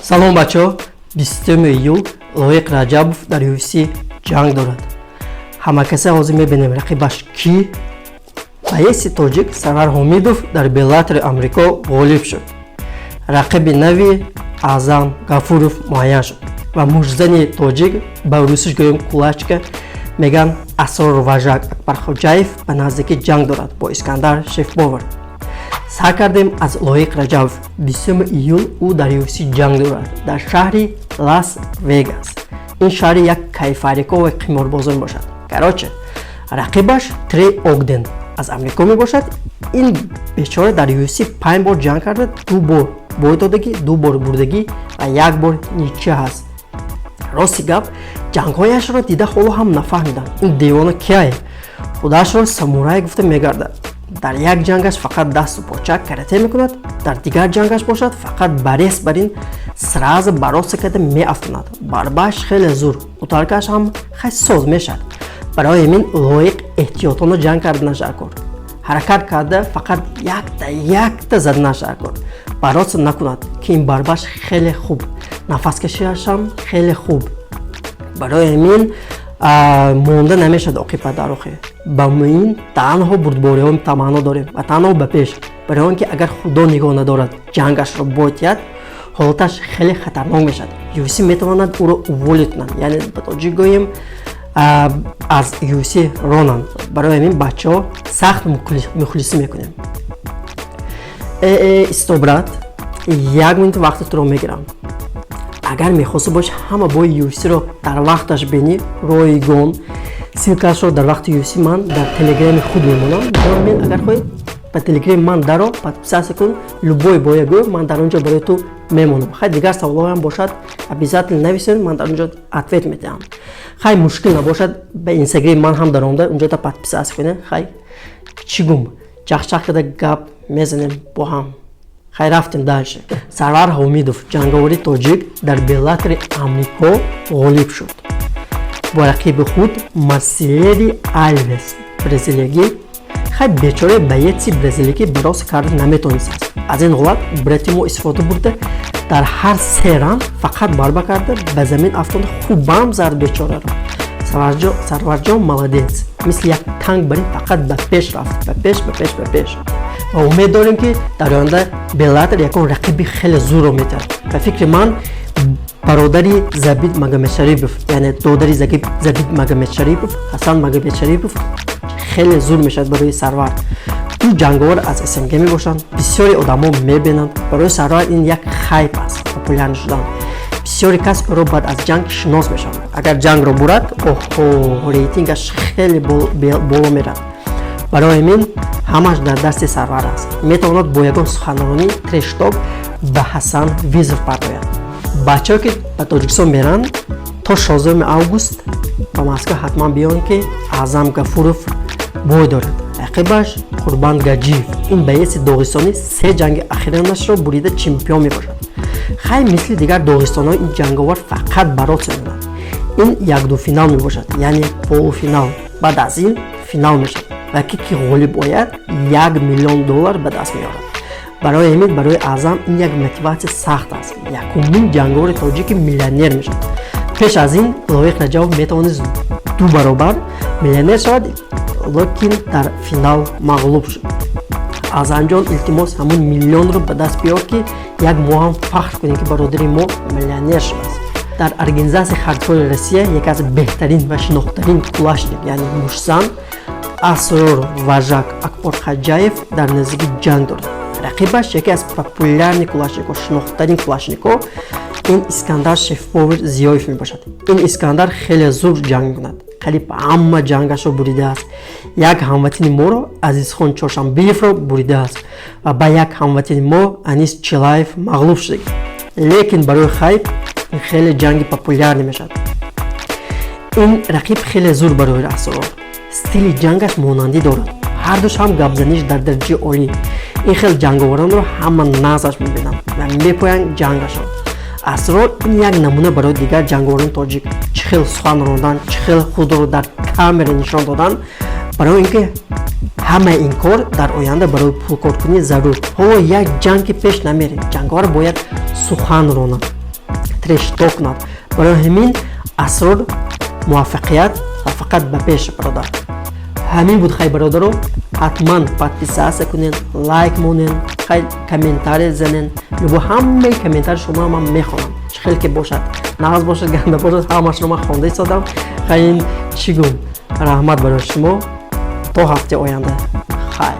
Салом, бачаҳо! 20 июл Лоиқ Раҷабов дар UFC ҷанг дорад. Ҳамакаса ҳозир мебинем, рақибаш кӣ. Боеци тоҷик Сарвар Ҳомидов дар Беллатори Амрико ғолиб шуд. Рақиби нави Аъзам Гафуров муайян шуд ва муштзани тоҷик, ба русиш гӯем, кулачка меган, Асрор Важак Акбархоҷаев ба наздикӣ ҷанг дорад бо Искандар Шефбовар. Сар кардем аз Лоиқ Раҷабов. 20 июл ӯ дар UFC ҷанг дорад дар шаҳри Лас Вегас. Ин шаҳри як кайфарико ва қиморбозон мебошад. Короче, рақибаш Трей Огден аз Амрико мебошад. Ин бечора дар UFC панҷ бор ҷанг карда, ду бор бой додагӣ, ду бор бурдагӣ ва як бор ничья ҳаст. Рости гап, ҷангҳояшро дида, ҳоло ҳам нафаҳмидам, ин девона кияе. Худашро самурай гуфта мегардад. Дар як ҷангаш фақат дасту почак карате мекунад, дар дигар ҷангаш бошад, фақат барес бар ин сразу бороться карда меафтонад. Борьбаш хеле зур, ударкаш ҳам хай соз мешавад. Барои ҳамин Лоиқ эҳтиётона ҷанг карданаш даркор, ҳаракат карда, фақат якта якта заданаш даркор, бороться накунад, ки ин борьбаш хеле хуб, нафаскашиашам хеле хуб. Барои ҳамин монда намешавад оқибат. Дар охир ба муин танҳо бурдбориҳо таманно дорем ва танҳо ба пеш, барои он ки агар Худо нигоҳ надорад, ҷангашро ботиҳад, ҳолаташ хеле хатарнок мешавад. UFC метавонад ӯро уволить кунад, яъне ба тоҷик гӯем, аз UFC ронанд. Барои ҳамин, бачаҳо, сахт мухлисӣ мекунем. Э, исто, брат, як минут вақти туро мегирам. Агар мехостӣ боши, ҳама бои UFC-ро дар вақташ бинӣ, ройгон ссылкашро дар вақти UFC ман дар Телеграми худ мемонам. Барои агар хоҳӣ, ба Телеграми ман даро, подписаться кун, любой боя гӯ, ман дар он ҷо барои ту мемонам. Хай, дигар саволҳоям бошад, обязательно нависед, ман дар он ҷо ответ медиҳам. Хай, мушкил набошад, ба Инстаграми ман ҳам даромада, унҷода подписаться кунед. Хай, чӣ гум, чахчах карда гап мезанем бо ҳам. Хай, рафтем дальше. Сарвар Ҳомидов, ҷанговари тоҷик, дар Беллатори Амрико ғолиб шуд бо рақиби худ Марсилери Алвес бразилиягӣ. Хай, бечораи боеци бразилиягӣ бороться карда наметонистааст. Аз ин ҳолат брати мо истифода бурда, дар ҳар се раунд фақат борьба карда, ба замин афтода, хубам зад бечораро. Сарварҷон молодец, мисли як танк барин фақат ба пеш рафт, ба пеш, ба пеш, ба пеш. Ва умед дорем, ки дар оянда Беллатор ягон рақиби хеле зурро метиҳад. Ба фикри ман, бародари Забит Магомедшарипов, яъне додари Забит Магомедшарипов, Ҳасан Магомедшарипов хеле зур мешавад барои Сарвар. Ду ҷанговар аз СНГ мебошанд, бисёри одамо мебинанд. Барои Сарвар ин як хайп аст, популярный шудан. Бисёри кас ӯро баъд аз ҷанг шинос мешаванд. Агар ҷангро бурад, оҳо, рейтингаш хеле боло мерад. Барои ҳамин ҳамаш дар дасти Сарвар аст. Метавонад бо ягон суханронӣ, трэш-ток ба Ҳасан вызов пардояд. Бачаҳо, ки ба Тоҷикистон меранд, то 16 август ба Москва ҳатман биёнд, ки Аъзам Гафуров бой дорад. Рақибаш Қурбан Гаҷиев. Ин боеци доғистонӣ се ҷанги ахиранашро бурида, чемпион мебошад. Хай, мисли дигар доғистонҳо, ин ҷанговар фақат бороться мекунад. Ин якду финал мебошад, яъне полуфинал. Баъд аз ин финал мешавад ва ки ғолиб ояд, 1 миллион доллар ба даст меорад. Барои ҳамин барои Аъзам ин як мотиватсия сахт аст. Якумин ҷанговари тоҷики миллионер мешавад. Пеш аз ин Лоиқ Раҷабов метавонист ду баробар миллионер шавад, лекин дар финал мағлуб шуд. Аъзамҷон, илтимос, ҳамун миллионро ба даст биёр, ки як мо ҳам фахр кунем, ки бародари мо миллионер шудааст. Дар организатсияи Хардкори Россия яке аз беҳтарин ва шинохтарин кулачник, яъне муштзан, Асрор Важак Акборхаҷаев дар наздики ҷанг дорад. Рақибаш яке аз популярный кулачникҳо, шинохтарин кулачникҳо, ин Искандар Шефповер Зиёев мебошад. Ин Искандар хеле зур ҷанг мекунад, қариб ҳама ҷангашро буридааст. Як ҳамватини моро, Азизхон Чоршанбиевро, буридааст ва ба як ҳамватини мо, Анис Чилаев, мағлуб шуда. Лекин барои хайп ин хеле ҷанги популярный мешавад. Ин рақиб хеле зур барои Асрор. Стили ҷангаш монандӣ дорад, ҳардуш ҳам гапзаниш дар дараҷаи олӣ. Ин хел ҷанговаронро ҳама назаш мебинанд ва мепоянд ҷангашон. Асрор ин як намуна барои дигар ҷанговарони тоҷик, чӣ хел сухан рондан, чӣ хел худро дар камера нишон додан, барои ин ки ҳамаи ин кор дар оянда барои пулкоркунӣ зарур. Ҳоло як ҷанг ки пеш намерем, ҷанговар бояд сухан ронад. Трэш-ток кунад. Барои ҳамин асрор муваффақият ва фақат ба пеш, бародар. Ҳамин буд. Хай, бародаро, ҳатман подписаться кунен, лайк монен, хай, комментарий занен. Любо ҳамаи комментарий шуморо ман мехонам, чӣ хел ки бошад, нағз бошад, ганда бошад, ҳамашро ман хонда истодам. Хай, ин чӣ гум, раҳмат барои шумо, то ҳафтаи оянда, хайр.